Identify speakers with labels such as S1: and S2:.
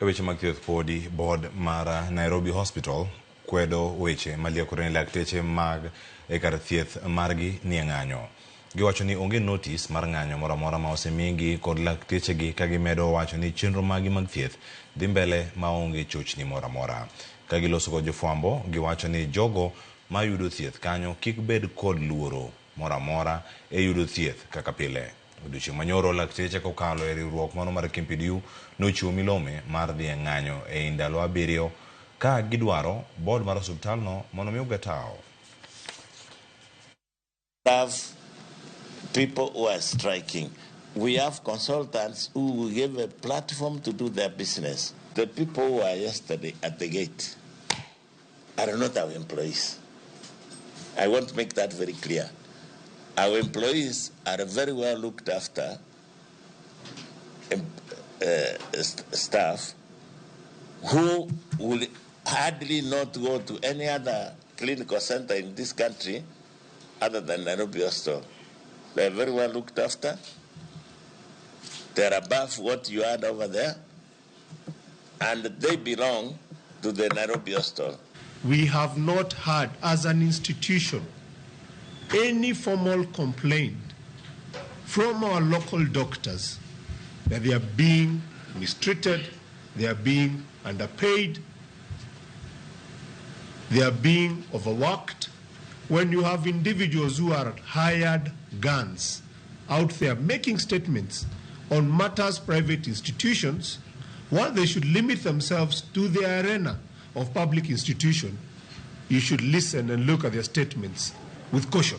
S1: E weche mag thieth podi, board mar Nairobi Hospital kwedo weche maliekore ni lakteche mag e kar thieth margi nie ng'anyo. Giwacho ni onge notis mar ng'anyo moro amora ma osemigi kod laktechegi ka gimedo wacho ni chenro maggi mag thieth dhi mbele maonge chochni moro amora. Ka giloso kod jofwambo, giwacho ni jogo mayudo thieth kanyo kik bed kod luoro moro amora e yudo thieth kaka pile. Odiochieng' manyoro lakteche kokalo e riwruok mano mar KMPDU nochiwo milome mar dhi e ng'anyo ei ndalo 7 ka gidwaro board mar osiptalno mondo mi oge tawo.
S2: Have people who are striking. We have consultants who we give a platform to do their business. The people who were yesterday at the gate are not our employees. I want to make that very clear. Our employees are very well looked after staff who will hardly not go to any other clinical center in this country other than Nairobi Hospital. They are very well looked after. They are above what you had over there, and they belong to the Nairobi Hospital.
S3: We have not had, as an institution, any formal complaint from our local doctors that they are being mistreated, they are being underpaid, they are being overworked. When you have individuals who are hired guns out there making statements on matters private institutions, while they should limit themselves to the arena of public institution, you should listen and look at their statements with caution.